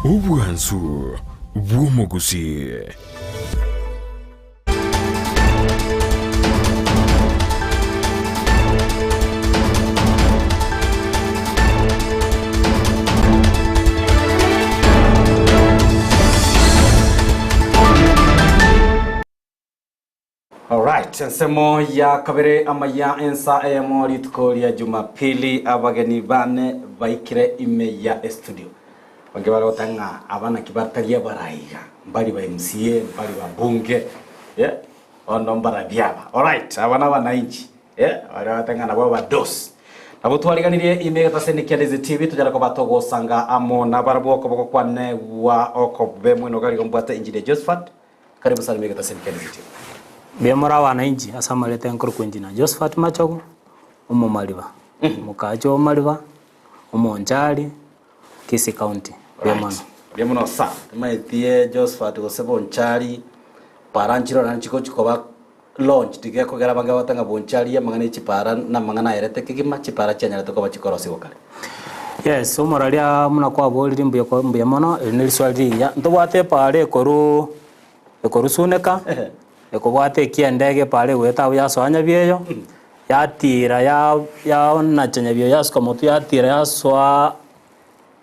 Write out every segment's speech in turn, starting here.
Obwansu bw'omogusii. Alright, ensemo ya kabere amaya ensa eyemo rituko ria Jumapili abageni bane baikire ime ya estudio. Bange bare goteba ng'a aba naki batari abaraiga, mbari ba MCA, mbari ba bunge, eh, bono mbarabia aba. Alright, aba na abananchi, eh, baria bagoteba ng'a nabwo abadosi. Nabo twariganirie ime egetaseni kia Ndizi TV tonyare koba togosanga amo nabarabwo okoboko kwane gwa okobe mwene iga rigo mbwate Engineer Josephat, Karibu sana ime egetaseni kia Ndizi TV. Mbuya more abananchi ase amareta enkorokwa Engineer Josephat Machogu, omomariba, omokaachi o Mariba, omonchari, Kisii County. Mbuya mono. Mbuya mono sir. Timaetie Josephat gose Bonchari para nchire ororo chigochi koba launched gekogera abange bagoteba ng'a Bonchari amang'ana ye chipara namang'ana aerete kegima chipara chianyarete koba chikorosiwa kare. Yes, omoraria buna kwaborire mbuya kwa mbuya mono, eri ne riswali rigiya. Ntobwate epara ekoruu ekorusuneka, ekobwata ekiendege epara egoeta abwo yasoa Nyabieyo, yatira ya yaonacha Nyabieyo yasuka motwe yatira yasoa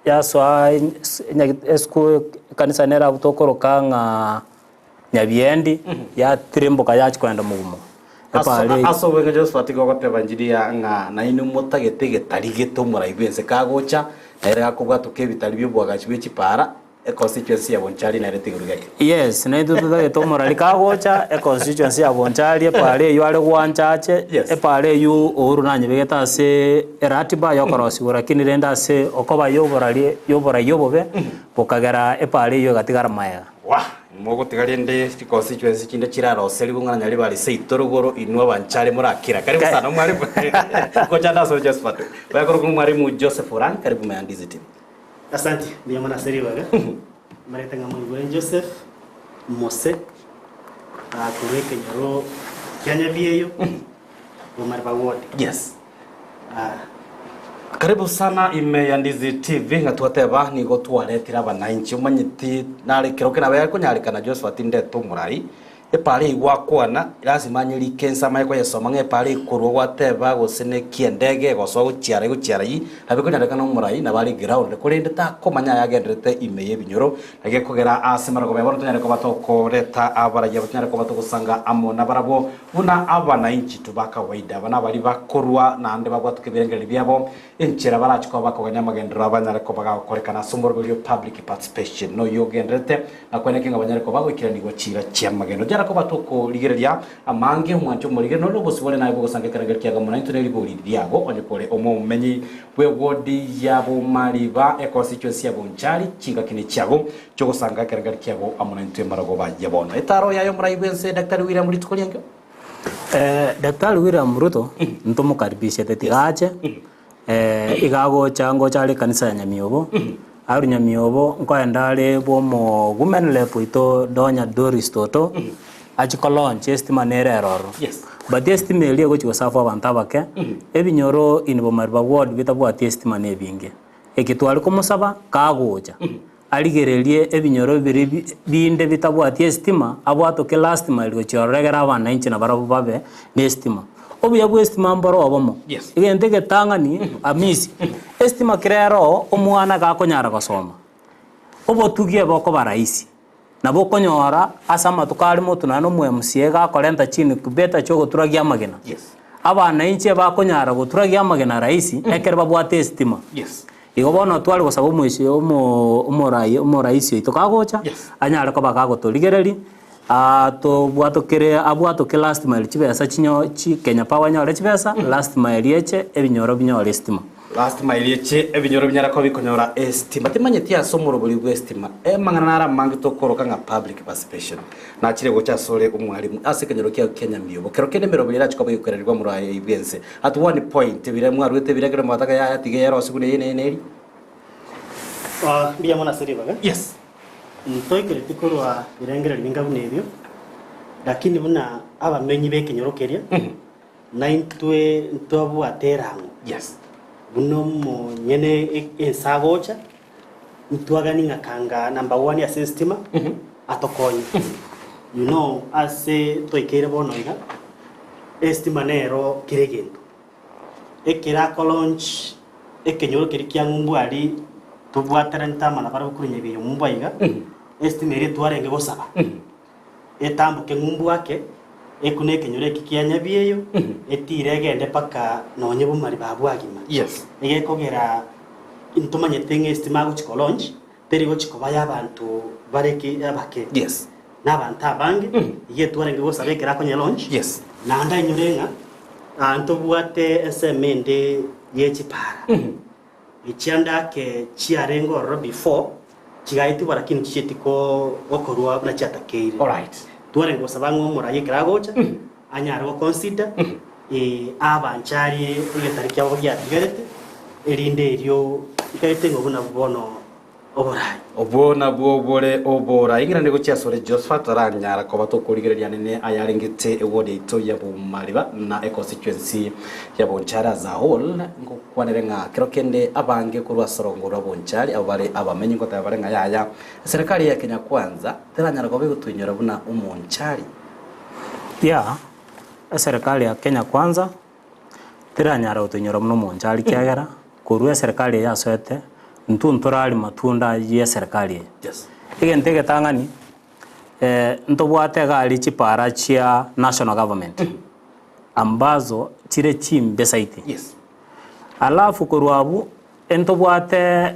yasoa esukuru ekanisa nere abwo tokoroka ng'a Nyabiendi, yatirimboka yachia kogenda mogumo. Epara eyio. Ase obweng'e Josephat igo ogoteba engineer ng'a nainwe motagete egetari gete omorai bw'ense kagocha, nere gakobwatoka ebitari bi'oboagachi bwe chipara, Econstituency ya Bonchari nere tiguru geke. Yes, naintwe totagete omorari kagocha, econstituency ya Bonchari, epara eyio are gwancha ache, Yes. epara eyio Uhuru nanyebegete ase eratiba yokorosiwa lakini rende ase okoba yoborari yoborai obobe, bokagera epara eyio egatigara maega. Wah! Mogotiga rende chiconstituency chinde chiraroserigwe ng'a Nyaribari seito rogoro inwe abanchari morakira. Karibu sana omwalimu. Gocha ase Josephat. Bakorokwa omwalimu Joseph Orang, karibu Meandizi TV. Asante, mbuya mono ase ribaga. Marete ng'a moigure Joseph Mose korwa ekenyoro kia Nyabieyo, Bomariba Ward. Yes. Ah, Karibu sana ime ya Ndizi TV ng'a twateba nigo twaretire abananchi omanyeti nare ekero kerabe yakonyarekana Josephat ndete omorai Epaara eyio gwakwana, lasima anyerike inse amanye koyesoma ng'a epaara ekorwa gwateba gose neki endege egosoa gochia aria gochia aria nabo ekonyarekana omorai nabo are ground korende takomanya ayagenderete ime y'ebinyoro naki gekogera ase amarogoba ya bono tonyare koba tokoreta abarayia aba tonyare koba togosanga amo nabarabwo buna abanainchi tu ba kawaida aba nabari bakorwa naende babwatoka ebirengererio biabo Enchera barache koba bakogania amagenderero abanyare koba gagokorekana ase omoroberio o public participation noyio ogendererete na kweneki ng'a banyare koba goikeranigwa chiira chi'amagendo. Jara koba tokorigereria amange omwanche omorigereria nore nobosibore naye bw'ogosanga ekerengerio kiago amo naintwe neribori riago onye kore omomenyi bw'ewodi ya Bomariba econstituency ya Bonchari chingaki nechiago chi'ogosanga ekerengerio kiago amo naintwe marogoba ya bono. Etaro yaye omorai bw'ense Daktari William rituko riankio. Daktari William Ruto ntomokaribishete tiga ache, iga agocha ngocha are ekanisa ya Nyamiobo, arwe Nyamiobo nkoenda are bwa omo women rep oito Donya Doris Toto, achie ko launch estima nere ere ororo. But estima eria egochi goserve abanto abake, ebinyoro in Bomariba ward bitabwati estima na ebinge. Eki tware komosaba, kagocha. Arigererie ebinyoro biria binde bitabwati esitima, abwatoke last mile gochia ororo egere abananchi nabarabwo babe nesitima. Obuya bw'esitima mboro obomo. Yes. Egento egetang'ani, Amisi, esitima kera eroo, omwana gakonyara gosoma, obotugi ebokoba rahisi. Nabo okonyora ase amatuko are motwe naende omo MCA gakorenta chincubator chiogoturagia amagena. Yes. Abananchi ebakonyara goturagia amagena rahisi ekero babwate esitima. Yes. Igo bono tware gosaba omoisia omo omorai omoraisi oito kagocha, Yes. anyare koba gagotorigereria, tobwatokere abwatoke last mile chibesa chinyo chi Kenya Power enyore chibesa, last mile eche ebinyoro binyore estima. Last mile eche ebinyoro binyare koba bikonyora estima. Timanyeti ase omorobori bw'estima, amang'ana nare amange tokoroka ng'a public participation. Nachire gocha asore omwalimu ase ekenyoro kiao kia Nyamiobo. Kero kende emerobori erache koba egokererigwa moraai bw'ense. At one point, biria mwaruete biria ekero mwataka yaya tiga erosigwe neye neye neri. Ah, mbuya mono ase ribaga. Yes. Ntoikereti korwa birengererio binga buna ebio, lakini buna abamenyi b'ekenyoro keria, naintwe ntwabwate erang'o Yes. buna omonyene ense agocha. Ntwagani ng'a kanga number one ase estima atokonye. You know ase twaikeire bono iga, estima nero kera egento. Ekero ako launch ekenyoro keria kia ng'umbu aria tobwateranete amo nabarabwo korwa Nyabiyu ng'umbu aiga, estima eria twarenge gosaba etamboke ng'umbu ake, ekune ekenyoro eki kia Nyabieyo, etire egende mpaka nonye bomari babwo agima. Yes. Egekogera ntomanyete ng'a estima agochi ko launch, teri gochi koba ya abanto bare ki abake. Yes. Na abanto abange, iga etwarenge gosaba ekero akonye launch, Yes. naende ainyore ng'a ah, ntobwate ensemo ende ye chipara. Echianda ake chiarenge ororo before, chigaetigwa lakini chicheti ko gokorwa buna chiatakeire. Alright. Twarenge gosaba ng'a omoraia ekero agocha, anyare go consider, abanche arie egetari kiabo giatigarete, erinde erio nkaete ng'a obwo nabwo bono oborai. Obwo nabwo bore oborai. Ing'irane gochia asore Josephat aranyara koba tokorigereria nene ayarengete eward yaito ya Bomariba na econstituency ya Bonchari as a whole. Ngokwanere ng'a kero kende abange korwa ase orongo rwa Bonchari abo bare abamenyi ngoteba bare ng'a yaya eserekari ya Kenya Kwanza teranyara koba egotoinyora buna omonchari. Yeah, eserekari ya Kenya Kwanza teranyara gotoinyora buna omonchari ekiagera korwa eserekari eye yasoete intwe ntorari matunda aywo ya eserekari eye. Yes. Egento egetang'ani, ntobwate egari chipara chia national government ambazo chire chimbe zaidi. Yes. Alafu korwa abwo, entobwate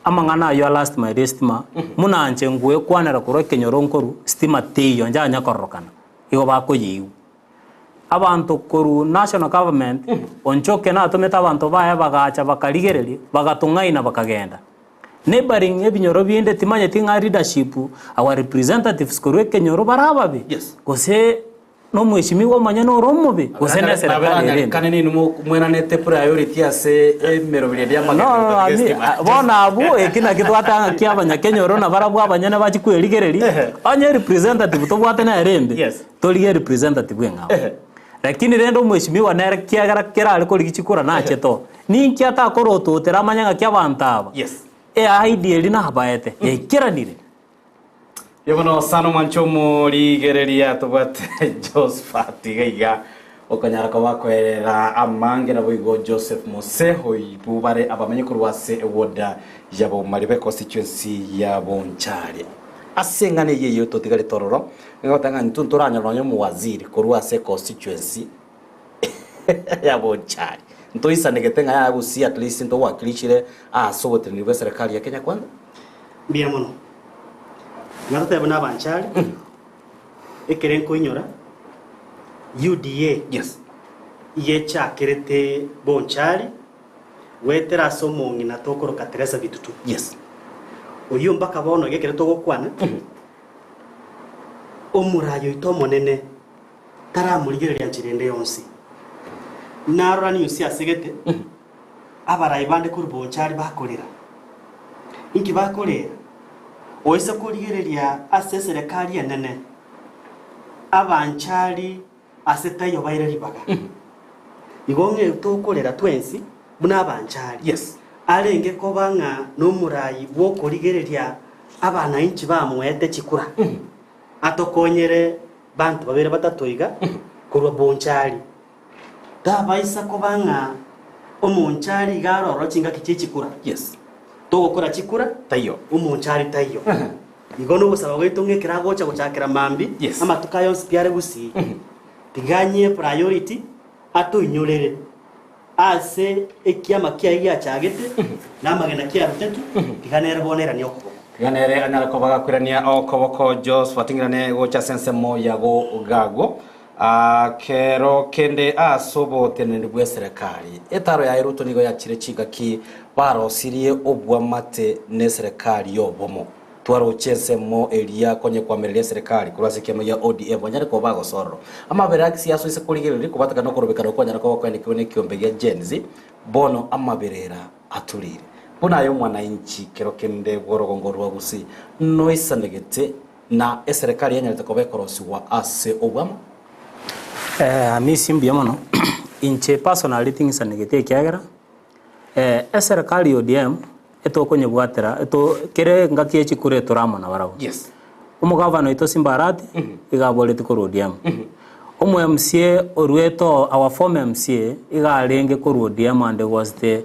amang'ana aywo a last mile estima, buna inche ngoekwanera korwa ekenyoro nkorwa, stima teiyo njanya kororokana, igo bakoyeigwa. Abanto korwa national government, Onchoke natomete abanto baye bagacha bakarigereria, bagatong'aina bakagenda. Neighbouring ebinyoro binde timanyeti ng'a leadership, our representatives korwa ekenyoro bare ababe, Yes. gose Nomweshimiwa omonyene ore omobe, gose neserekari ere embe? Naberanyarekane ninwe mwenanete priority ase emeroberi ende No, y'amagenderero no, tatiga ami, estima. bono abwo eki naki twatanga ki abanyakenyoro na barabwo abanyene bachie kwerigereria, onye representative tobwate nere embe, Yes. torigie representative eng'ao. Lakini rende omweshimiwa nere kiagera kerare korigia chikura nachete oo, ninki atakorototera amanye ng'aki abanto aba, Yes. eahidi eria nabaete, yaikeranire. Riria bono sana omwanche omorigereria tobwate Josephat iga iga okonyara koba akoerera amange naboigo Joseph Mose oibwo bare abamenyi korwa ase ewoda ya Bomariba econstituency ya Bonchari. Ase eng'ana eye eyio totigarete ororo nigo goteba ng'a intwe ntoranyora nonye omowaziri korwa ase econstituency ya Bonchari. Ntoisanegete ng'a yaya gusii at least ntowakilishire ase oboteneneri bwa eserekari ya Kenya Kwanza. Mbuya mono. Iga totebe buna abanchari, ekere nkoinyora, UDA Yes. iga echakerete bonchari goetera ase omong'ina tokoroka Teresa Bitutu. Yes. Oyio mpaka bono iga ekere togokwana, omorai oito omonene taramorigereria nchera ende yonsi. Narora news asegete, Abarai bande korwa bonchari bakorera. Inki bakorera? Oise korigereria ase eserekari enene, abanchari ase taiyo baire ribaga. Igo ng'e tokorera twensi buna abanchari. Yes. Arenge koba ng'a nomorai bw'okorigereria abanainchi bamoete chikura, atokonyere banto babere batato iga korwa bonchari. Tabaisa koba ng'a omonchari iga aroro chingaki chie chikura. Yes. Togokora chikura, Taiyo. omonchari taiyo. Igo nogosaba gwaito ng'a ekero agocha gochakera mambia, Yes. amatuko aya onsi pi are gusii, tiga anyie priority atoinyorere ase ekiama kiaye giachagete, na amagena kiarutetwe, tiga nere bono eranie okoboko. Tiga nere anyare koba gakoirania okoboko Joshua ting'irane gocha ase ensemo yago gagwo. Kero kende ase oboteneneri bw'eserekari, etaro yaye Ruto nigo yachire chingaki barosirie obwamate n'eserekari y'obomo. Twaroche ensemo eria konye koamereria eserekari korwa ase ekiama gia ODM banyare koba bagosororo. Amabera a gisiasa oise korigereria kobatekana okorobekana okwanyara koba kwaenekigwe n'ekiombe gia Gen Z, bono amaberera aturire. Buna aye omwanainchi kero kende bw'orogongo rwa Gusii noisanegete Na eserekari yanyarete koba ekorosigwa ase obwamo. Hamisi mbuya mono, inche personally ting'isanegeti ekiagera eserekari ya ODM etokonyebwatera eto kere engaki ye chikura etore amo nabarabwo. Yes. Omogavana oito Simba Arati iga aboreti korwa ODM. Omo MCA oruete oo our former MCA iga arenge korwa ODM and was the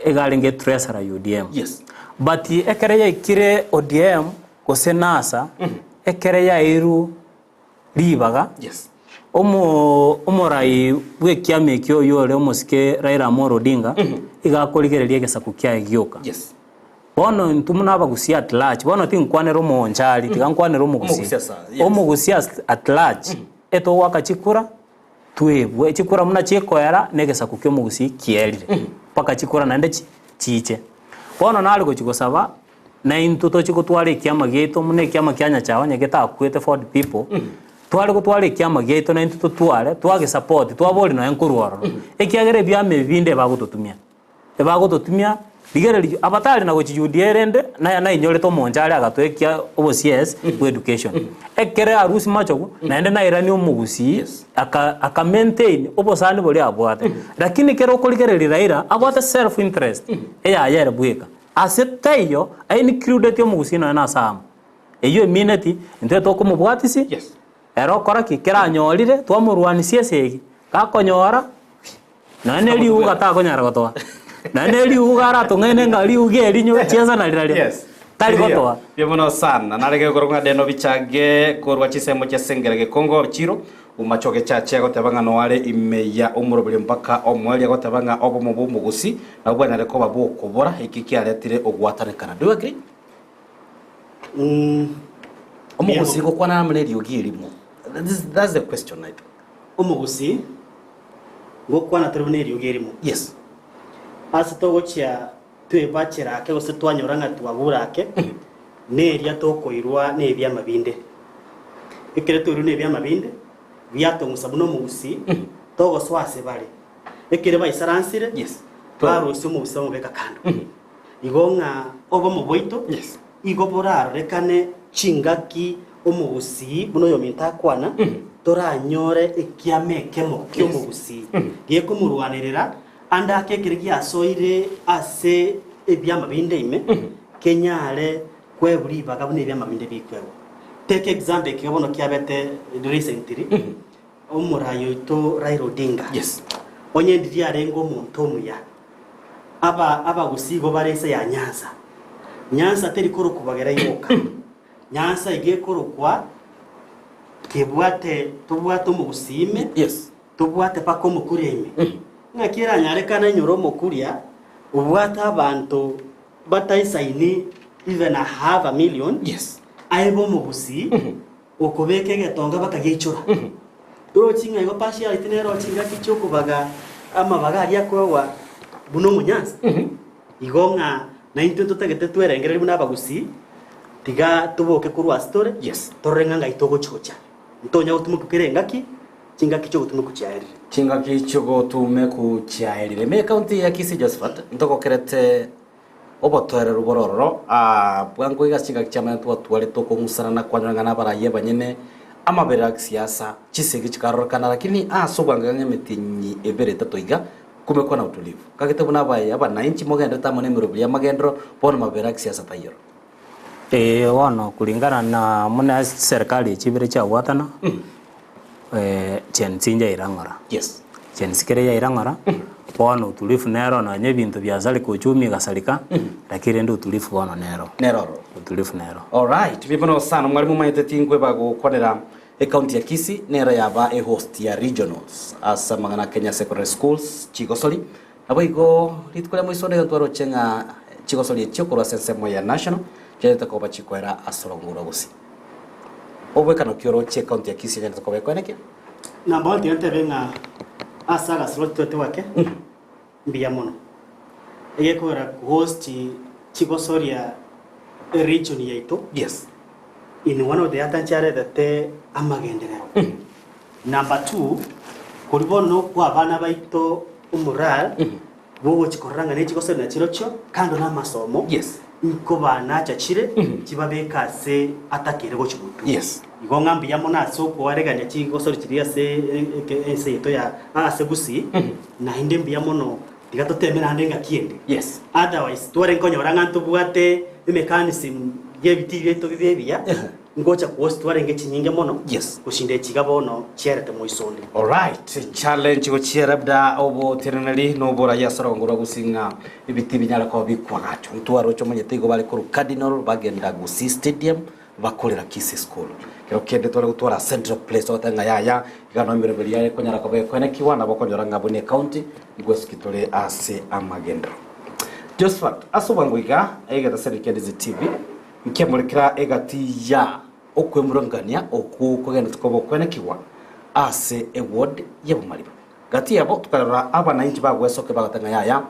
iga arenge treasurer UDM. Yes. But ekere yaikire ODM gose NASA ekere yairwu ribaga Yes. omo omorai bw'ekiama ekio oyio ore omosike Raila Amolo Odinga iga akorigereria egesaku kiaye gioka. Yes. Bono intwe buna abagusii at large, bono tinkwanera omoonchari, tiga nkwanere omogusii. Omogusii asa, yes. Omogusii as at large, etogoaka chikura, twebwe, chikura buna chikoera, na egesaku kia omogusii kierire, mpaka chikura naende chi chiche. Bono nare gochi gosaba, na intwe tochi gotwara ekiama giaito buna ekiama kia Nyachae onye getakwete for the people, tware gotwara ekiama giaito na intwe totware, twagesupport, twaboria nonya nkorwa ororo, ekiagera ebiama ebi binde ebagototumia. Ebagototumia, rigereria abatari na gochi UDA rende naye nainyorete omonche are agatoekia obo CS bwa education. Ekere arusia machogu naende nairania omogusii aka aka maintain obosani boria abwate. Lakini kero okorigereria Raila abwate self interest eyaye ere bweka. Ase taiyo aincludeti omogusii nonya nase amo. Eyio emineti intwe tokomobwatisia ere okora ki? Kero anyorire twamorwanisia esegi, gakonyora. Nonya ne riuga takonyara gotoa. Nonya ne riuga aratong'aine ng'a riuga eri nyo chiesa na riraria. Yes. Tari gotoa. Mbuya mono sana. Narege korwa ng'a Deno Bichage korwa chisemo chia Sengera Gekongo Chiro Umachoge Church agoteba ng'a noare ime ya omoroberio mpaka omoerio agoteba ng'a obomo bw'omogusi nabwo bwanyare koba bokobora eki kiaretire ogwatanekana. Do you agree? Mm, Omogusi gokwana amo neriogi erimo. This, that's the question I think. Omogusi Ngokwana tore buna eriogi erimo. Yes. Ase togochia twebachera ake gose twanyora ng'a twabura ake, neria tokoirwa nebiama binde. Ekero toirwe nebiama binde, biatong'usa buna omogusii, togosoa ase bare. Ekere baisaransire, Yes. barusia omogusii bamobeka kando. Igo ng'a obomo bwaito Yes. igo borarorekane chingaki omogusii buna oyominto akwana, toranyore ekiama ekemo ki'omogusii gekomorwanerera ande ake ekere giasoire ase ebiama binde ime, kenyare kwebwa ribaga buna ebiama binde bikwegwa. Take example ekiga bono kiabete recently, omorai oito Raila Odinga, Yes. onye ndiria arenge omonto omuya, Aba abagusii igo bare ense ya Nyanza. Nyanza teri korokwa bagera yoka. Nyanza iga ekorokwa kebwate tobwate omogusii ime, Yes. tobwate mpaka omokuria ime. Ng'aki eranyarekane enyore omokuria obwate abanto bataisaini even a half a million, Yes. aebe omogusii okobeka egetonga bakageichora. Torochi ng'a igo partiality nero chingaki chiokobaga amabaga aria akoegwa buna omonyansa? Igo ng'a naintwe ntotagete twerengererie buna abagusii, tiga toboke korwa ase tore, Yes. torore ng'a ngai togochi gocha. Ntonya gotumekwa kera engaki, chingaki chiogotumekwa chiaerire. Chingaki chiogotumekwa chiaerire. Ime ekaunti ya Kisii Josephat, ntogokerete Obotoereru bore ororo, aa, bwango iga ase chingaki chiamanya twatwarete okong'usana na kwanyora ng'a nabarayi abanyene amabera a gisiasa, chisegi chikarorekana, lakini ase obwango iga ng'a emetienyi ebere etato iga, kumekuwa na utulivu. Kagete buna abayi abanainchi mogenderete amo nemeroberi y'amagenderero, bono mabera a gisiasa taiyo ororo. Ee bono kulingana na buna chiserikali echi ibere chiabwatana, Gen Z njaira ng'ora. Yes. Gen Z kere yaira ng'ora, bono utulivu nero nonye ebinto biasareka uchumi egasareka, lakini rende utulivu bono nero. Nero ororo. Utulivu nero. Alright, mbuya mono sana mwalimu omanyete tinkweba gokwanera ecounty ya Kisii nero yaba ehost ya regionals ase amang'ana a Kenya Secondary Schools chigosori. Naboigo rituko ria moiso nigo twaroche ng'a chigosori echio korwa ase ensemo ya national chiaete koba chikoera ase orongo rwa Gusii. Obwekano ki oroche ecounty ya Kisii enyarete koba ekoenekia? Number one tiga ntebe ng'a ase agaslot twete gwake mbuya mono. Egekogera host chigosoria region yaito Yes. in one of the other nchiaretete amagenderero. Number two, koria bono kwa abana baito omoral bogochi korora ng'a nechigosoria nachirochio kando na amasomo Yes. nkobanacha chire chibabeke ase atakere gochi gotwa. Yes. Igo ng'a mbuya mono ase okoaregania chigosori chiria ase eke ense yaito ya ase Gusii, naende mbuya mono. Tiga toteme naende engaki ende. Yes. Otherwise, twarenge konyora ng'a ntobwate emechanism y'ebitii biaito bibe ebiya, ngocha kuosi twarenge chinyinge mono, Yes. goshinda echi iga bono chiarete moiso onde. Alright, challenge gochia labda oboteneneri na oborai ase orongo rwa Gusii ng'a ebitii binyare koba bikwagachwa. Ntwaroche omanyete igo bare korwa Cardinal bagenda Gusii Stadium bakorera Kisii School. Kero kende tware gotwara central place togoteba ng'a yaya iga no emeroberi yaye ekonyara koba ekoenekiwa nabo okonyora ng'a buna ecounty ngwesuki tore ase amagenderero. Josephat, ase obwango iga egetaseri kia Ndizi TV nkiamorekera egati ya okwemurungania okwo kogenderete koba okoenekigwa ase eward y'Abamariba. Gati yabo tokarora abanainchi bagwesokia bagoteba ng'a yaya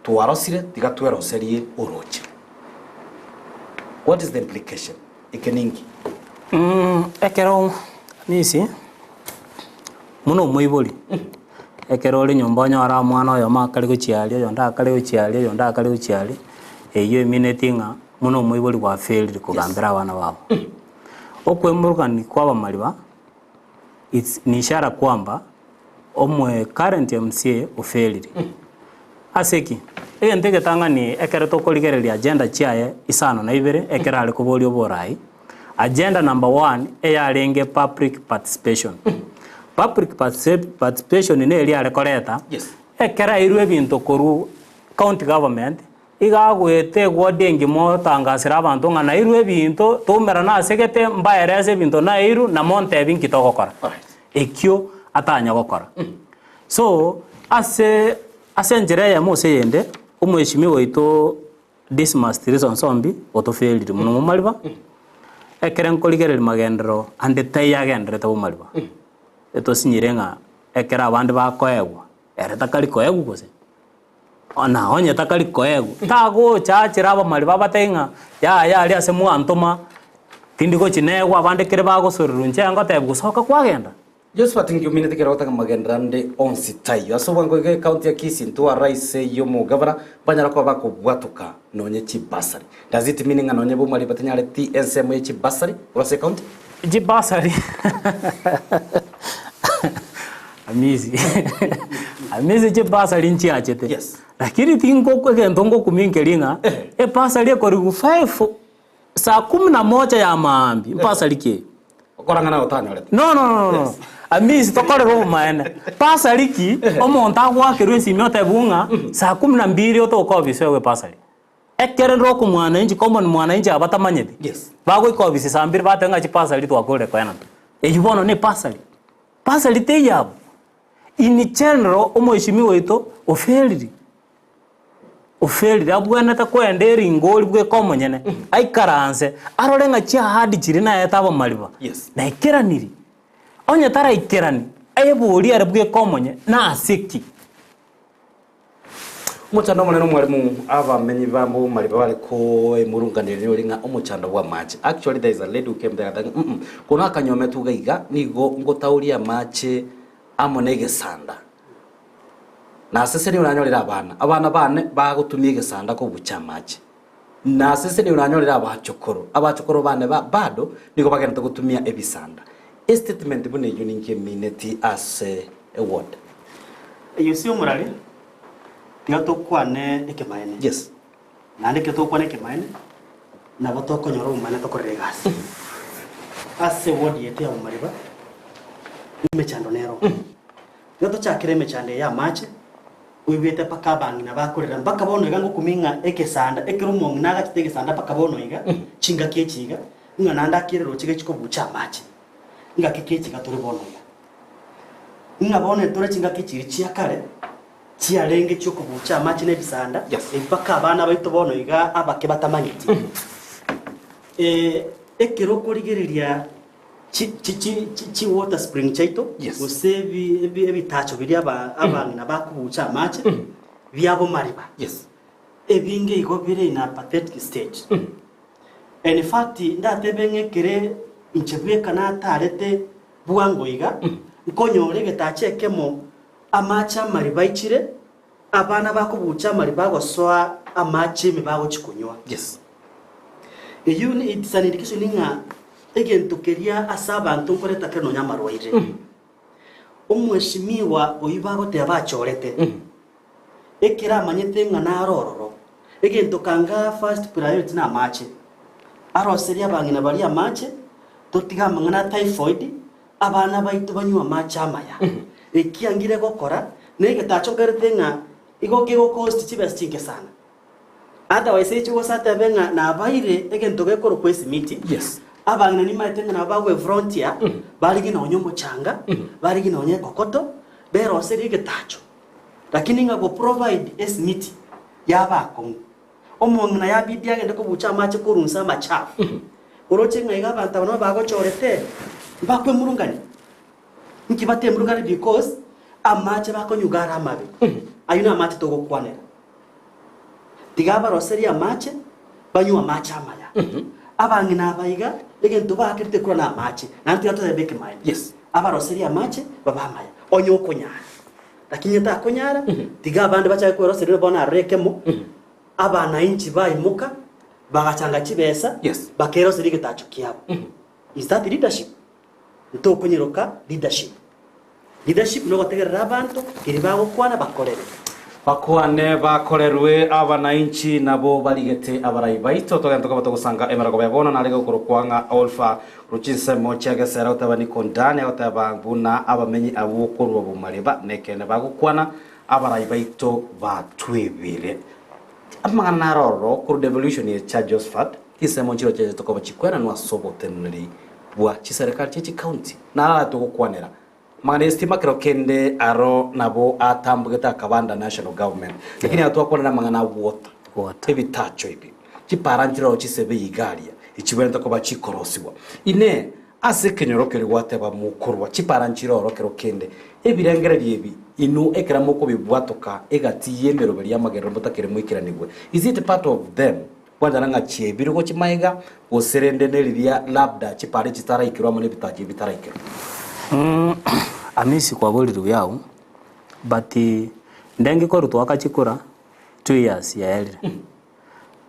twarosire tiga tweroserie oroche. What is the implication? Eke ninki? Ekero Hamisi, buna omoibori, ekero ore nyomba onyore omwana oyomo akare gochia aria, oyonde akare gochia aria, oyonde akare gochia aria, eyio emineti ng'a buna omoibori gwafailire kogambera abana bago. Okwemurukani kwa abamariba, it's ni ishara kwamba omoe current MCA ofailire. Ase ki? Egento egetang'ani ekero tokorigereria agenda chiaye isano na ibere ekero are koboria oborai, agenda number one eyarenge public participation. Public participation neri are koreta, ekero airwe ebinto korwa county government, Iga agoeta egwodi engima otangasere abanto ng'a nairwe ebinto, toumerane ase gete, mbaerese ebinto nairwe, na montebi nki togokora. Ekio atanya gokora. So, ase ase enchera eyemo gose eyende, omweshimiwa oito Dismas Tirisa Onsombi otoferire mono momariba, ekere nkorigereria magenderero ande taiyo agenderete bomariba. Etosinyire ng'a ekero abande bakoegwa, ere takari koegwa gose? Na onye takari koegwa, tagocha achere abamari babatebie ng'a yaya aria ase mwantoma, tindi gochia negwa abande kere bagosorerwa inche ngotebiwa gosoka kwagenda. Josephat nkiumineti kero gotanga magenderero ande onsi taiyo. Ase obwango iga ecounty ya Kisii ntwara rais eyio omogavana banyara koba bakobwatoka nonye chibasari. Does it mean ng'a nonye bomari batanyareti ensemo ye chibasari korwa ase ecounty? Chibasari Hamisi Hamisi chibasari nchiachete Yes. lakini tingo egento ngokumia nkeri ng'a ebasari ekorigwa five saa kumi na moja ya maambia ebasari ki eyio? Okorang'ana otanyorete. No no no no Hamisi tokorere obomaene basari ki omonto agoakerwa esimi otebwe ng'a saa kumi na mbili otoke ofisi oegwe ebasari. Ekero rire okomwananchi common mwananchi aba batamanyeti, Yes. bagoika ofisi saa mbiri bateba ng'a chipasari twakorire koenana. Eyio bono ne pasari. Pasari teiyo abwo. In general omweshimiwa oito ofailire, ofailire abwenerete koenda eringori bweka omonyene, aikaranse, arore ng'a chiahadi chiria naete abamariba, Yes. naikeraniri. Onye taraikerani, aeborie ere bweka omonye, nase ki? Omochando omonene omwalimu abamenyi ba Bomariba bare koemurunganeria ore ng'a omochando bw'amache. Actually there is a lady who came there akateba ng'a mm kono akanyometwe iga iga nigo ngotauria amache amo na egesanda. Naseseniwe nanyorire abana, abana bane bagotumia egesanda kobucha amache. Naseseniwe nanyorire abachokoro, abachokoro bane ba bado nigo bagenderete gotumia ebisanda. Estatement buna eyio ninki emineti ase eward? Eyio si omorari, tiga tokwane ekemaene. Yes. Naende ekero togokwana ekemaene, nabo tokonyora obomaene tokorera egasi. Ase eward yaito ya Bomariba, emechando nero. Tiga tochakere emechando eye y'amache, oigwete mpaka abang'ina bakorera mpaka bono iga ngokumia ng'a egesanda, ekero omong'ina agachete egesanda mpaka bono iga, chingaki echi iga, ng'a naende akere roche gechi kobucha amache, ngaki ki echi iga tore bono iga. Ng'a bono etore chingaki chiria chia kare, chiarenge chiokobucha amache na ebisanda, Yes. ebi mpaka abana baito bono iga abake batamanyeti. Ekero okorigereria chi chi chi chi chi water spring chiaito, Yes. gose ebi ebi ebitacho biria aba abang'ina bakobucha amache, biabo mariba. Yes. Ebinge igo bire in a pathetic state. In fact, ndatebe ng'a ekere inche bweka natarete bwango iga, nkonyora egetacho ekemo amache amariba aichire, abana bakobucha amariba agosoa amache ime bagochia konywa. Yes. Eyio ni it's an indication ng'a egento keria ase abanto nkoreta kere nonya amarwaire. Omweshimiwa oyio bagoteba achorete. Ekero amanyete ng'a naro ororo, egento kanga first priority namache. Aroserie abang'ina baria amache, totige amang'ana a typhoid, abana baito banywe amache amaya. Ekiangire gokora, negetachongerete ng'a igo kegocost chibesa chinke sana. Otherwise echi gose atebe ng'a nabaire egento gekorokwa esimiti, Yes. abang'ina nimaete ng'a nabo bagoe volunteer, barigie nonya omochanga, barigie nonya ekokoto, beroserie egetacho. Lakini ng'a go provide esimiti yaba akong'u. Omong'ina yabidi agende kobucha amache korwa inse amachafu. Oroche ng'a iga abanto aba nabo bagochorete, mbakwemurungania. Nki batemurungani because amache bakonyuga are amabe. Ayio namache togokwanera. Tiga abaroserie amache, banywe amache amaya. Abang'ina aba iga, egento baakerete korwa namache, naende tiga totebe ekemaene. Yes. Abaroserie amache babe amaya, onye okonyara. Lakini onye takonyara, tiga abande bachake kweroseria bono aroro ekemo, abanainchi baimoka, bagachanga chibesa, Yes. bakeroseria egetacho kiabo. Is that leadership? Ntokonyeroka leadership. Leadership nogotegerera abanto keria bagokwana bakorere. Bakwane bakorerwe abanainchi nabo barigete abarai baito togende tokoba togosanga emerogo ya bono nare gokorokwa ng'a Olfa korwa chinsemo chia Gesera goteba niko Dani agoteba buna abamenyi abwo korwa bomareba nekeene bagokwana abarai baito batwebire amang'ana naro ororo korwa devolution ye cha Josphat chinsemo nchiro chiaye tokoba chikwenanwa ase oboteneneri bwa chiserekari chie chicounty naro aratogokwanera Amang'ana y'esitima kero kende aro nabo atambogete akaba under national government lakini aya twakwanera amang'ana a water Water. ebitacho ebi chipara nchiroo chisebe iga aria echibwenerete koba chikorosiwa inee ase ekenyoro keria gwateba mokorwa chipara nchiroro kero kende ebirengererio ebi inwe ekero mokobibwatoka egati y'emeroberi y'amagerero motakere moikeranigwe is it part of them Kwanchana ng'a chiebirwe gochia magega, gose rende neriria labda chipara echi chitaraikirwe amo nebitacho ebi bitaraikirwe. Amisi kwaborire buya agwo, but ndenge korwa twakachikora 2 years yaerire,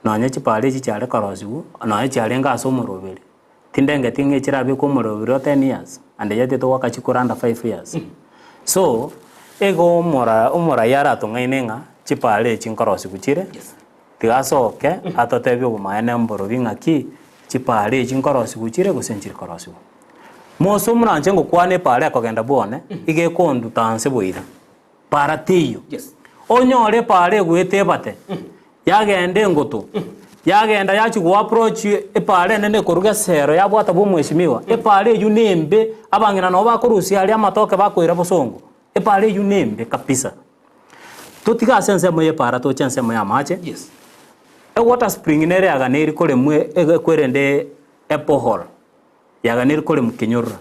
nonye chipara echi chiare korosiwa, nonye chiarenge ase omoroberi, tindengeti ng'a echirabekwe omoroberi o 10 years, and yet togwakachikora under 5 years. So, igo omora omoraia aratong'aine ng'a chipara echi nkorosiwa chire. Tiga asoke atotebie obomaene mborobi ng'aki chipaara echi nkorosigwa chire gose nchiri korosigwa. Mose omoranche ngokwana epaara ekogenda bwone, iga ekonduta nse boira. Paara teiyo. Onyore epaara egoeta ebate, yagenda engoto, yagenda yachia go approach epaara enene ekoruga esero yabwata bwa omweshimiwa, epaara eywo nembe, abang'ina nabo bakorusia aria amatoke bakoira bosongo, epaara eywo nembe kabisa. Totige ase ensemo y'epaara toche ensemo y'amache. Yes. Ewater spring nere yaganeri koremwa ekwerende eborehole yaganeri koremwa kenyorora.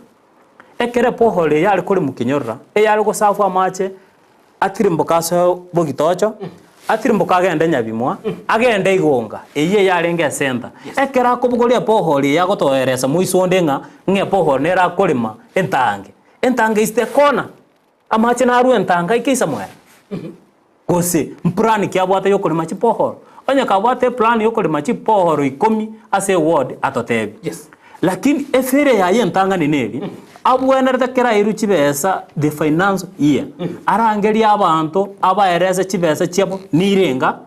Ekero eborehole eye yare koremwa kenyorora, eyare gosafu amache atirimboke ase bogitocho, atirimboke agende nyabimwa, agende igonga, eywo eyarenge esenta. Ekero akobogoria eborehole eye agotoeresa moiso onde ng'a ng'a eborehole nere akorema entange, entange is the corner. Amache narue entanga ike Isamuel? Gose mplan ki abwate yokorema chipohoro? Onye kabwate eplan yokorema chipohoro ikomi ase eward atotebie. Yes. Lakini efere yaye entang'ani neri, abwenerete kera airwe chibesa the finance year, arangerie abanto abaerese chibesa chiabo nirenga,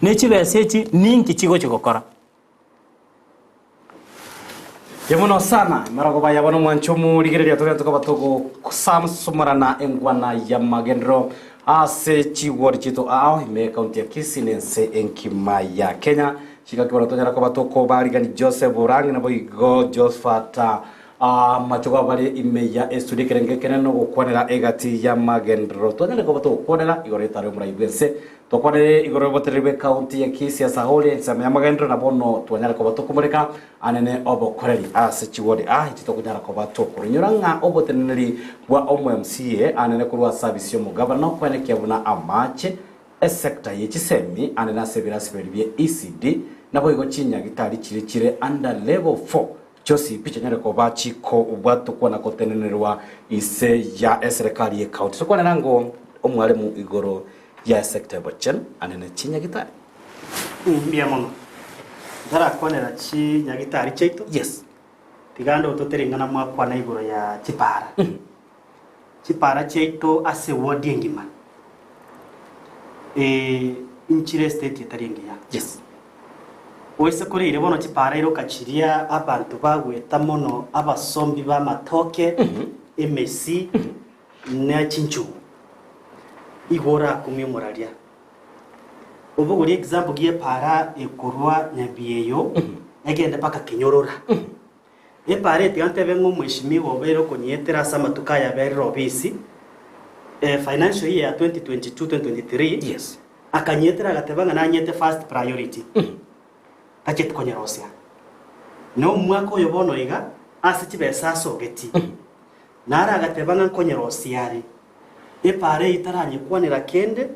ne chibesa echi ninki chigochi gokora. Mbuya mono sana marogoba yabo nomwancho omorigereria togende tokoba togosamsomorana engwana y'amagenderero ase chiward chiaito ao ime ekaunti ya Kisii na ense enkima ya Kenya. Chingaki bono tonyara koba tokobarigani Joseph Orangi naboigo Josphat Amachogo abare ime ya estudio ekerengo ekenene nogokwanera egati y'amagenderero. Twanyare koba togokwanera igoro y'etaro y'omorai bw'ense. Tokwanere igoro y'obotereri bw'ecounty ya Kisii ase ahore ensemo y'amagenderero na bono twanyare koba tokomoreka anene obokoreri ase chiwodi aa echi tokonyara koba tokorinyora ng'a oboteneneri bwa omo MCA anene korwa ase abisi y'omogabana okwenekia buna amache Esector ye chisemi anene ase ebirasi beri bie ECD naboigo chinyagitari chiria chire under level 4 chionsi pi chinyare koba chikobwatokwa na gotenenerwa inse ya eserekari ye county. Tokwanera ngo omwalimu igoro ya esector ya bochenu anene chinyagitari. Mbuya mono. Ntarakwanera chinyagitari chiaito. Yes. Tiga ande ototere ing'ana mwakwana igoro ya chipara. Chipara chiaito ase ewodi engima. Inchire estate etari engiya. Yes. Oise koreire bono chipara iroka chiria abanto bagweta mono abasombi b'amatoke, emesi, ne chinchugu. Igo orakumie omoraria. Obogorie example gi'epara ekorwa Nyabieyo egende mpaka Kenyorora. Epara eye tiga ntebe ng'a omweshimiwa obeire okonyietera ase amatuko aya aberire obisi, financial year ya 2022-2023, Yes. akanyietera agateba ng'a nanyete first priority, tachieti konyerosia. Na omwaka oyo bono iga, ase chibesa asogeti, naro agateba ng'a nkonyerosia are. Epara eyio taranyekwanera kende,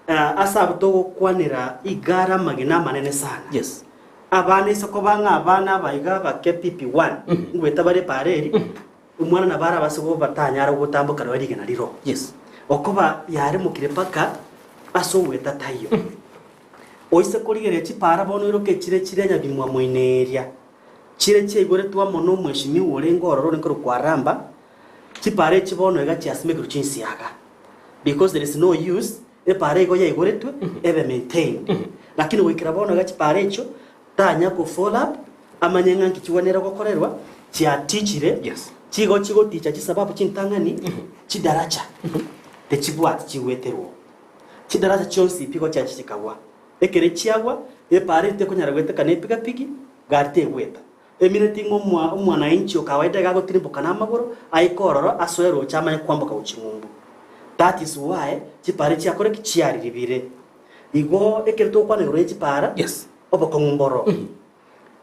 ase abwo togokwanera iga are amagena amanene sana. Yes. Abana isiko bang'a abana aba iga abake PP1, ngweta bare epaara eri, omwana nabo arabase gobatanyara gotamboka nonya rigena riro. Yes. Okoba yaremokire mpaka ase ogweta taiyo. Oise korigereria chipaara bono oiroke chire chire nyabimwa moino eria, chire chiaigoretwe amo na omweshimiwa orenge ororo orenge korokwa Aramba, chipaara echi bono iga chiasimekirwe chinsiaga because there is no use Epaara igo yaigoretwe ebe maintained, lakini goikera bono iga chipaara echio tanya ko follow up amanye ng'a nki chigwenerete gokorerwa, chiatichire, Yes. chigo chigoticha chisababu chintang'ani, chidaracha techibwati chigweterwa. Chidaracha chionsi pi igo chiacha chikagwa. Ekere chiagwa, epaara eri tekonyara goeteka na epigapigi, gari tegweta. Emineti ng'a omwa omwanainchi o kawaida iga agotirimboka namagoro, aike ororo, asoe roche amanye kwamboka gochia ng'umbu. That is why chipara chiakore ki chiariribire. Igo ekero togokwana igoro ye chipara, Yes. obokong'u mboro.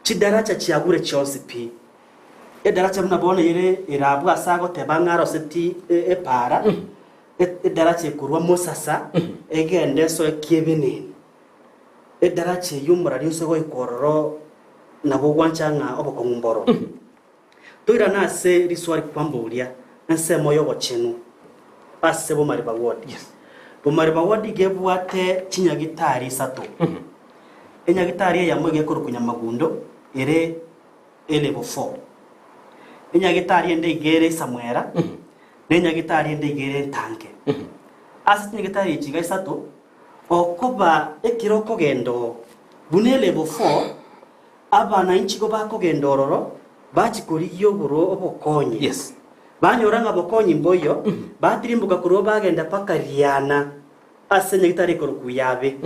Chidaracha chiagure chionsi pi. Edaracha buna bono ere ere abwo ase agoteba ng'a aroseti e- epara, e- edaracha ekorwa Mosasa, egende esoe Kiebeneni. Edaracha eyio omorari ose goika ororo nabo ogwancha ng'a obokong'u mboro. Toirane ase riswari kwamboria ensemo y'obochenu ase Bomariba Ward. Bomariba Ward iga ebwate chinyagitari isato. Enyagitari eyemo iga ekorokwa Nyamagundo ere elevel four. Enyagitari ende iga ere Isamwera, na enyagitari ende iga ere Ntange. Ase chinyagitari echi iga isato, Okoba ekero okogenda oo, buna elevel four, abanainchi igo bakogenda ororo, bachia korigia oboro obokonyi. Yes. Banyora ng'a bokonyi mboiyo, batirimboka korwa oo bagenda mpaka Riana, ase nyagitari ekorokwa Yabe,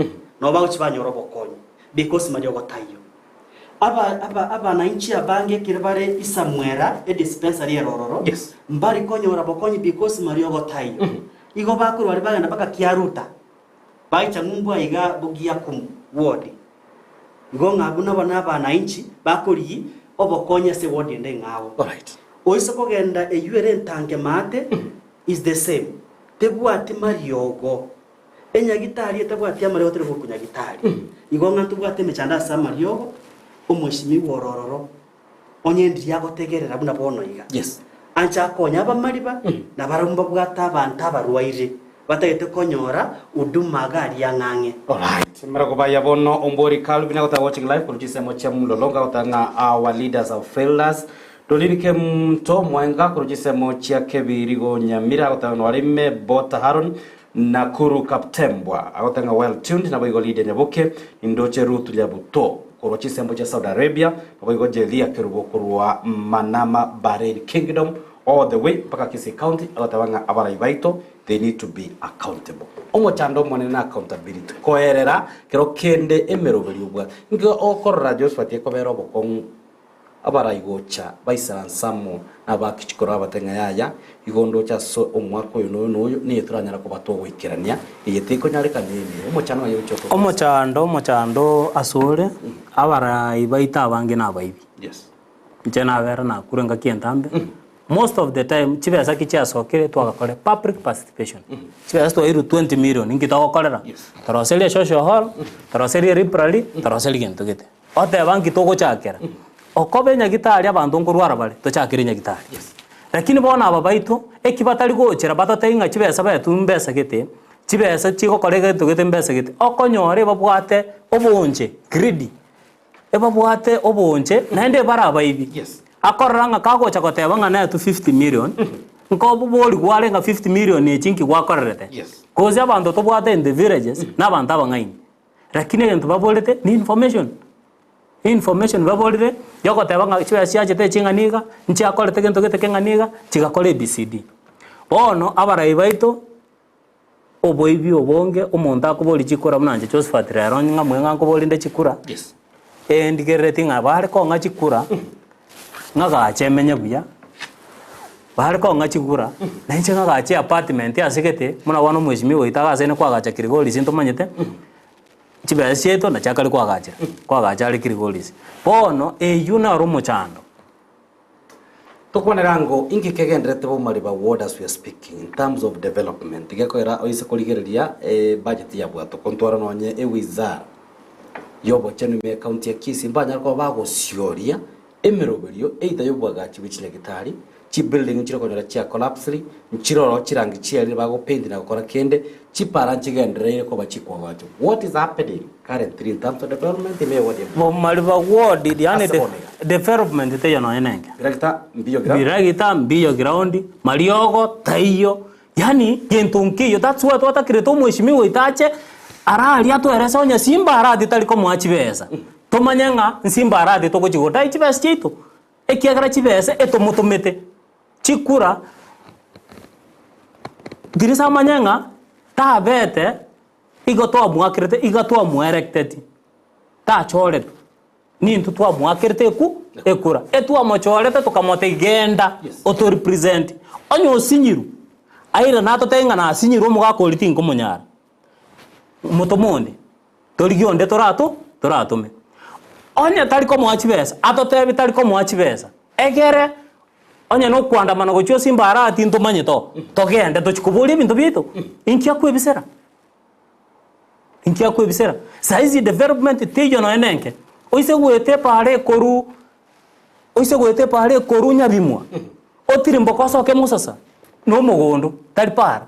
nabo bagochia banyora obokonyi, because mariogo taiyo. Aba, aba, abanainchi abange ekero bare Isamwera, edispensary ere ororo, Yes. mbari konyora bokonyi because mariogo taiyo. Igo bakorwa aria bagenda mpaka Kiaruta, baicha ng'umbu aiga Bogiakumu ward. Igo ng'a abwo nabo nabanainchi bakorigia obokonyi ase eward ende eng'ao. Alright. Oise kogenda eywo ere entange maate is the same. Tebwati mariogo. Enyagitari etabwati amariogo teri goku nyagitari. Igo ng'a ntobwate emechando ase amariogo, omweshimiwa ore ororo, onye ndiria agotegerera buna bono iga. Yes. Anche akonye abamariba, na barabwo mbabwate abanto abarwaire, batagete konyora huduma iga aria ang'ang'e. Alright. Mera baya bono Ombori Calvin agoteba watching live korwa chinsemo chia Mlolongo agoteba ng'a our leaders have failed us. Doreen Kemunto Mwenga korwa chinsemo chia Kebirigo Nyamira agoteba ng'a Warime Bota Haron Nakuru Kaptembwa agoteba ng'a well tuned naboigo Lydia Nyaboke nindoche Ruth Nyabuto korwa chinsembo chia Saudi Arabia naboigo Jelia Kerubo korwa Manama Bahrain Kingdom all the way mpaka Kisii County agoteba ng'a abarai baito they need to be accountable. Omochando omonene na accountability koerera kero kende emeroberio obwate. Inki okorora Josphat ekobera obokong'u Abarai gocha baisaransa amo nabakichi korwa abate ng'a yaya, igo ndoche ase omwaka oyo noyo noyo niye toranyare koba togoikerania, eye tekonyarekana eye omochando ng'ai ogochia okorusia. Omochando, omochando asore, abarai baito abange nabaibi. Yes. Inche nabera nakure engaki entambe, most of the time chibesa ki chiasokire twagakora public participation. Chibesa twairwe 20 million inki togokorera? Yes. Toroserie social hall, toroserie library, toroserie gento gete. Oteba nki togochakera? Okoba enyagitari abanto nkorwara bare, tochakere enyagitari. Lakini bono aba baito, eki batari gochera batatebie ng'a chibesa baetwe mbesa gete, chibesa chigokora egento gete mbesa gete, okonyora ebabwate oboonche, greedy, ebabwate oboonche naende ebare abaibi. Akorora ng'a kagocha goteba ng'a naetwe 50 million, nkoboborigwa are ng'a 50 million echi nki gwakorerete? Gose abanto tobwate in the villages, na abanto abang'aini. Lakini egento baborete ni information. Information baborire, yogoteba ng'a chibesa chiachete ching'ana iga, nchiakorete gento gete keng'ana iga, chigakora ABCD. Bono, abarai baito, oboibi obonge, omonto akoboria chikura buna inche Josephat rero ng'a ng'a nkoboria nde chikura, Yes. endigerereti ng'a bare kong'a chikura, ng'a gache emenye buya, bare kong'a chikura, na inche ng'a gache apartment ase gete, buna bono omweshimiwa oito agasaine koagacha Kilgoris ntomanyete, chibesa chiaito nachi akare koagachera, koagacha are Kilgoris. Bono eywo naro omochando. Tokwanera ango inki kegenderete bomari ba ward as we are speaking in terms of development gekoera oise korigereria ebudget ya bwatoko ntware nonye ewizara yobochenu ime ecounty ya Kisii mbanyare koba bagosioria emeroberio either yobwagachi bwe chinyagitari chibuilding nchire okonyora chia collapsed nchiroro chirangi chiarire bagopaint na gokora kende chipara nchigendereire koba chikwagachwa what is happening currently in terms of development ime eward ya Bomariba ward yaani Ase bono iga. development teiyo nonya nenge. Biragita mbiyo ground. Biragita mbiyo ground, mariogo taiyo, yaani gento nkeiyo that's why twatakerete omweshimiwa oito ache araria atoerese onye simba arati tari komoa chibesa, tomanye ng'a nsimba arati togochi godai chibesa chiaito, ekiagera chibesa etomotomete, chikura Tirisa amanye ng'a tabete igo twamoakerete iga twamoerecteti, tachoretwe. Nintwe twamoakerete eku ekura, etwamochorete tokamotebia genda oto represent. Onye osinyirwe, airane atotebie ng'a nasinyirwe omogaka oria tinkomonyara, motome onde, torigie onde torato toratome. Onye tari komoa chibesa, atotebie tari komoa chibesa, egere onye na okoandamana gochia ase embarati ntomanyete oo, togende tochie koboria ebinto biaito, inki akoebisera? Inki akoebisera? Saizi development teiyo nonya na enke, oise goeta epaara ekorwa oise goeta epaara ekorwa nyabimwa, otirimboke osoke mosasa, na omogondo, tari paara.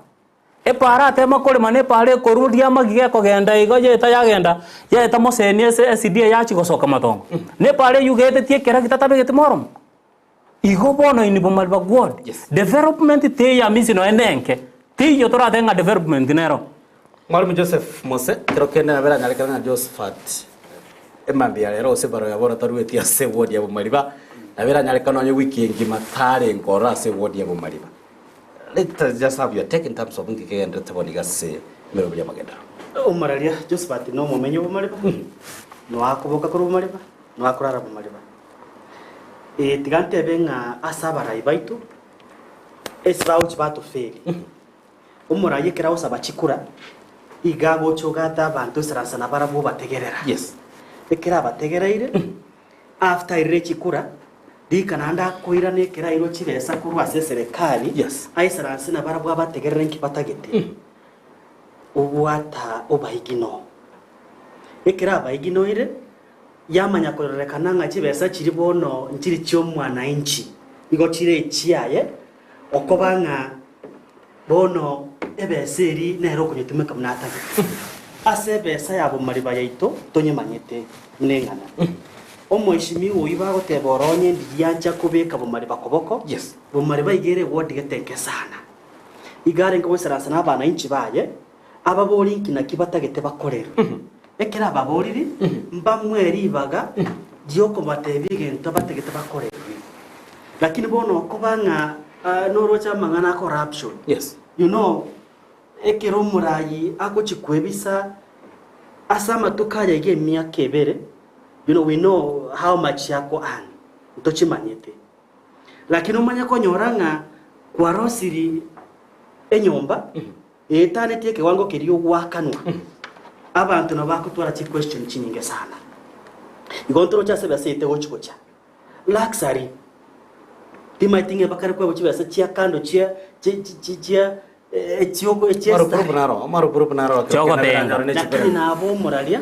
Epaara atema korema na epaara ekorwa riamagiga ekogenda igo yaeta yagenda yaeta moseni ase SDA yachia gosoka matongo. Na epaara eywo iga ekera getatabegeti moromo. Igo bono in bomari ba God, Yes. development teiyo amisi nonya na enke, teiyo toratebe ng'a development nero. Mwalimu Joseph Mose, kero kende nabo eranyarekane ng'a Josephat emambia ya rero gose ebarua ya bono tarueti ase eward ya Bomariba, nabo eranyarekane onye wiki engima tarenge ororo ase eward ya Bomariba. Let us just have your take in terms of nki kegenderete bono iga ase emeroberi y'amagenderero. Omoraria Josephat nomomenyi o Bomariba, noakoboka korwa Bomariba, noakorara Bomariba. Ee, tiga ntebe ng'a ase abarai baito, ase bagochia batoferi, omorai ekero agosaba chikura, iga agocha ogate abanto esarasa nabarabwo obategerera. Yes. Ekero abategereire, after airire chikura, rika naende akoirana ekero airwe chibesa korwa ase eserekari, Yes. aisaranse nabarabwo abategerere nki batagete, obwata obaigino. Ekero abaiginoire, Yamanya kororekana ng'a chibesa chiria bono nchiri chi'omwananchi, nigo chire echiaye, okoba ng'a bono ebesa eria nere okonyetumeka buna atagete. Ase ebesa ya bomariba yaito tonyemanyete buna eng'ana. Omoeshimiwa oyio bagoteba oro onye ndiria ancha kobeka bomariba koboko, Yes. bomariba iga ere eward gete enke sana. Iga arenge goisaransa na abananchi baye, Ababori inki naki batagete bakorerwe? Ekero ababoriri, mbamwe ribaga riokobatebia egento batagete bakorerwe. Lakini bono okoba ng'a noroche amang'ana a corruption. Yes. You know, ekero omorayi agochi kwebisa ase amatuko aya iga emiaka ebere, you know, we know how much ako earn, ntochimanyete. Lakini omanye konyora ng'a kwarosiri enyomba, Eetanetie ekewango keria ogoakanwa, abanto nabo bagotwara chiquestion chinyinge sana. Igo ntoroche ase ebesa eye tegochi gocha. Luxury. Timaeti ng'a bakare kwebwa chibesa chia kando chia chi chi chia echioko echia Amarupurupu naro, amarupurupu naro ekero kende Chiogotenga. biranyore ne Lakini chibere. nabo omoraria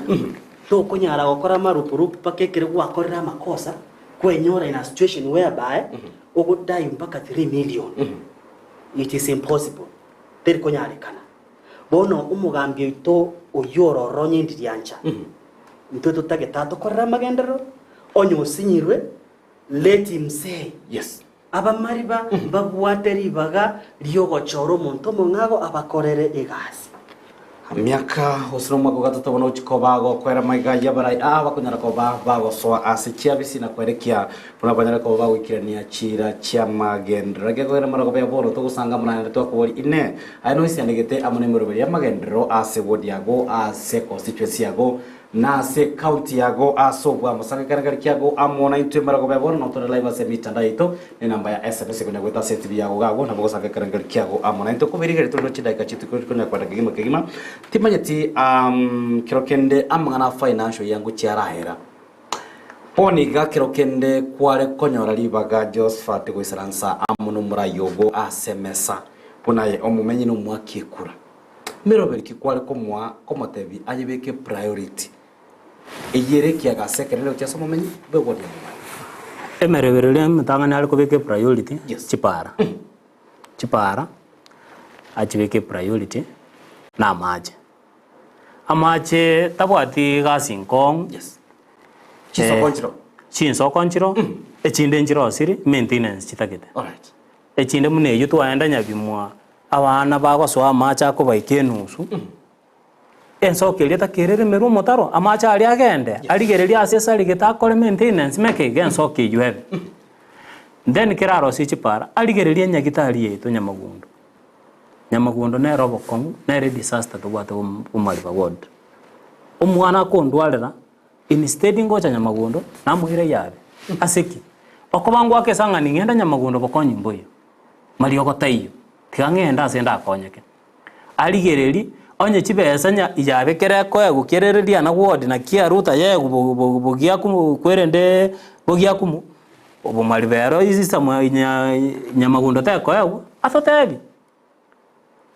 tokonyara gokora amarupurupu mpaka ekero gwakorire amakosa kwenyora in a situation whereby ogodai mpaka 3 million. It is impossible. Teri konyarekana. Bono omogambi oito oyio ore ororo onye ndiriancha, intwe totagete atokorere amagenderero, onye osinyirwe, let him say. Yes. Abamariba mbabwate ribaga riogochora omonto omong'ago abakorere egasi. Miaka gose nomwaka ogatato bono ochia koba agokwera maiga y'abarai aa bakonyara koba bagosoa ase chiabisi na kwerekia buna banyare koba bagoikerania chiira chi'amagenderero. Egekoera marogoba ya bono togosanga amo naende twakoboria, Inee, aye noisianegete amo nemeroberi y'amagenderero ase ward yago, ase constituency yago, na ase ecounty yago ase obwamo? Sanga ekerengerio kiago amo naintwe marogoba ya bono, notore live ase emitandao yaito Nenamba ya SMS ekonya goeta ase etibi yago iga nabo ogosanga ekerengerio kiago amo naintwe. Kobirigereria tore chidakika chituko chikonya kwenda kegima kegima. Timanyeti um, kero kende amang'ana a financial yango chiarahera. Bono iga kero kende kware konyora ribaga Josephat goisaransa amo nomorai ogo ase emesa buna aye omomenyi na omwaki ekura. Meroberi ki kware komoa komotebia ayebeke priority Eyio ere ekiaga ase ekerenero gochia ase omomenyi bw'egori ya Momani. Emerebero eria emetang'ani are kobeka epriority, Yes. chipara. Chipara, achibeke epriority, na amache. Amache tabwati egasi nkong'u. Yes. Chisoko nchiro. Chinsoko nchiro, echinde nchirosiri, maintenance chitagete. Alright. Echinde buna eyio twaenda nyabimwa, abana bagosoa amache akobaika enusu. Ensoko eria takerere emerwe omotaro, amache aria agende, arigererie ase esarigete akore maintenance meke iga ensoko eyio ebe. Then kera arosie chipara, arigererie enyagitari yaito Nyamagundo. Nyamagundo nere obokong'u, nere edisaster tobwate bom bomariba ward. Omwana akondwarera, instead ngocha Nyamagundo, namoira yabe. Ase ki? Okoba ngoaka esang'ani ng'ende Nyamagundo bokonyi mboiyo, mariogo taiyo, tiga ng'ende ase ndakonyeke. Arigererie, onye chibesa nya yabe kera ekoegwa kerere riana ward naki aruta yegwa bo- bo- bogiakumu kwerende bogiakumu, obomari bero isisa mwa nya nyamagundo tekoegwa, atotebi.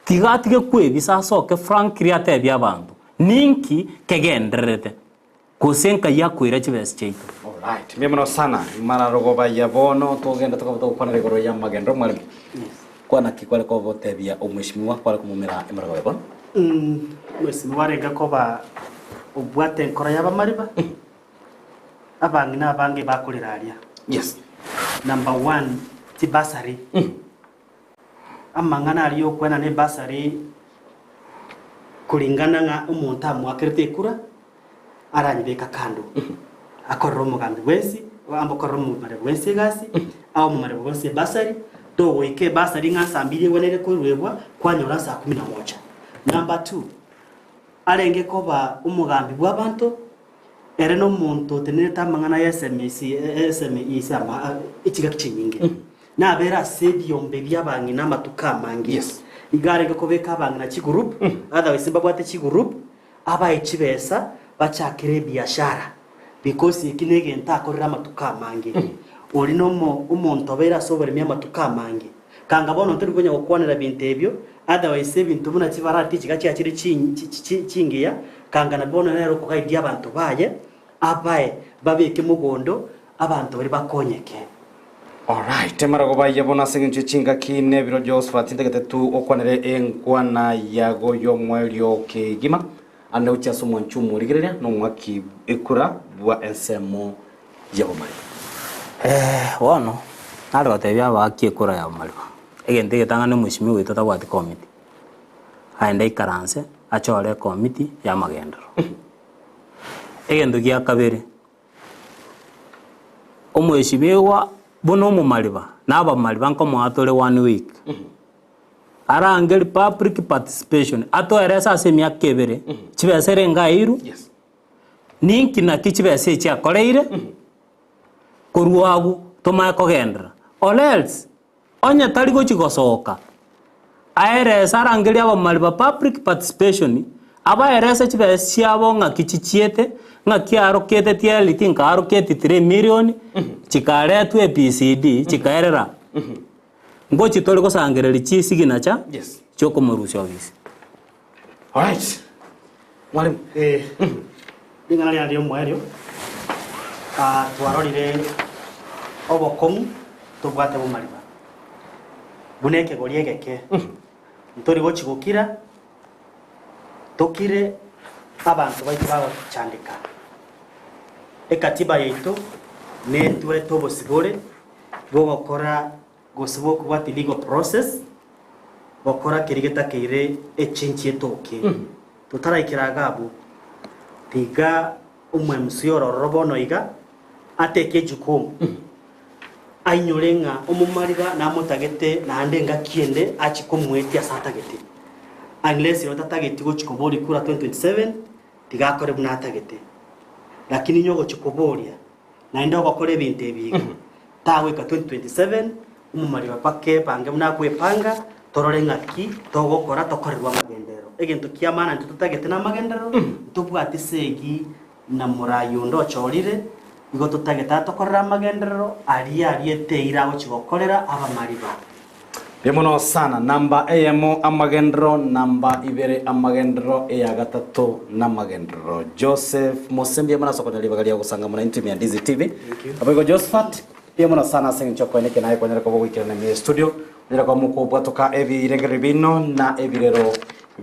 Tiga atige kwebisa asoke frankly atebie abanto, ninki kegendererete, gose nkai akoira chibesa chiaito. Alright, mbuya mono sana mararogoba ya bono togenda tokaba togokwanera igoro ya amagendo mwalimu. Kwana ki kware kogotebia omweshimiwa kware komomera emerogo ya bono? Omweshimiwa arenge koba obwate enkoro y'abamariba, abang'ina abange bakorera aria. Yes. Number one, chibasari. Amang'ana aria y'okwana nebasari kuringana ng'a omonto amoakerete ekura, aranyebeka kando, akorere omogambi bwensi, amokorere omomare bwensi egasi, ae omomare bwensi ebasari, togoika ebasari ng'a nsa mbiri egwenerete koruegwa, kwanyora nsa kumi na moja. Number two, arenge koba omogambi bw'abanto, ere nomonto otenerete amang'ana ya SMS, SMEs ama echingaki chinyinge. Nabere ase ebiombe bi'abang'ina amatuko amange. Yes. Iga arenge kobeka abang'ina chigroup, otherwise mbabwate chigroup, abae chibesa bachakere ebiashara because eki negento akorire amatuko amange. Oria nomo omonto obeire ase oboremi amatuko amange. Kanga bono ntori konya gokwanera binto ebio, otherwise ebinto buna chibarati chiga chiachire chi chi chi chingiya, kanga nabio bono nere okogaidia abanto baye, abae babeke mogondo, abanto baria bakonyeke. Alright, amarogoba aya bono ase engencho ye chingaki na ebiro Josephat ntagete tu okwanere enkwana yago y'omoerio kegima ande gochia ase omwancho omorigereria na omwaki ekura bwa ensemo ya bomariba. Bono, nare gotebia abaaki ekura ya bomariba, egento egetang'ani omweshimiwa oito tabwati committee, aende aikaranse achore ecommittee ya amagenderero. Egento gia kabere, Omweshimiwa buna omomariba na abamariba nkomoa tore one week. Arangerie public participation atoerese ase emiaka ebere chibesa ere ngairu Yes. ninki naki chibesa echi akoreire korwa abwo tomanye kogenderera or else Onye tari gochia gosoka, aerese arangerie abamari ba public participation, abaerese chibesa chiabo ng'aki chichiete, ng'aki arokete TLT nkaroketi 3 million, chikaretwa ABCD chikaerera. Ngochi tore gosangereria chisignature Yes. chiokomorusia ofisi. Alright. Mwalimu. Eh, ring'ana riane ri'omoerio, ah, twarorire obokong'u tobwate bomariba, buna ekegori egeke, ntori gochi gokira, tokire abanto baito bagochandeka. Ekatiba yaito netwete obosibore bogokora gose bokobwatia legal process, gokora keria getakeire echange etoke. Totaraikera iga abwo, tiga omo-MC ore ororo bono iga ateke ejukumu, ainyore ng'a omomariba namotagete naende engaki ende achie komoetia ase atagete. Unless ere otatageti gochia koboria kura 2027, tiga akore buna atagete. Lakini inye ogochia koboria, naende ogokora ebinto ebi iga, tagoika 2027, omomariba mpaka epange buna akwepanga, torore ng'aki togokora tokorerwe amagenderero. Egento kia maana intwe totagete namagenderero, ntobwati esegi na morai onde ochorire, igo totagete atokorere amagenderero aria ariete eira agochia gokorera abamariba. Mbuya mono sana. Namba eyemo amagenderero, namba ibere amagenderero, eya gatato namagenderero. Joseph Mose mbuya mono ase okonyora ribaga ria gosanga muna intwe ime ya Ndizi TV. Naboigo Josephat mbuya mono sana ase eng'encho okoeneke naye kwanyara koba ogoikerana ime ya estudio. Onyare koba mokobwatoka ebirengererio bino na ebirero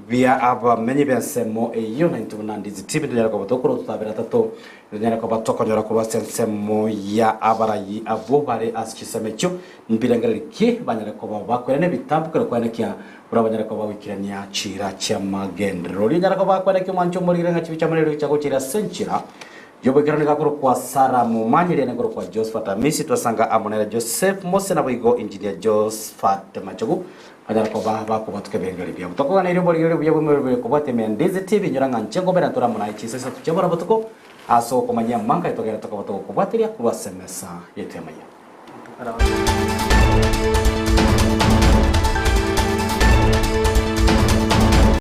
bia abamenyi b'ensemo eyio na intwe buna Ndizi TV tonyare koba tokorwa totabere atato tonyare koba tokonyora korwa ase ensemo ya abarayi abwo bare ase chisemo echio Mbirengererio ki banyare koba bakwerania ebitambo kero kwenekia buna banyare koba bagoikerania chiira chi'amagenderero? Oria onyare koba akwenekia omwancho omorigire ng'a chibi chi'amarero chiagochia gochira ase enchera y'oboikeranu nigo akorokwa Sara Momanyi, riane nkorokwa Josphat Amisi, twasanga amo nere Joseph Mose naboigo Engineer Josphat Machogu banyare koba bakobwatuka ebirengererio biabo. Tokoganeria oborigereria obuya bw'emerobio kobwatia Emendizi TV, inyora ng'a inche ngobera ntore amo naye chinsa isato chia bono botuko ase okomanyia amanga etogere tokoba togokobwateria korwa ase emesa yaito y'amaiga.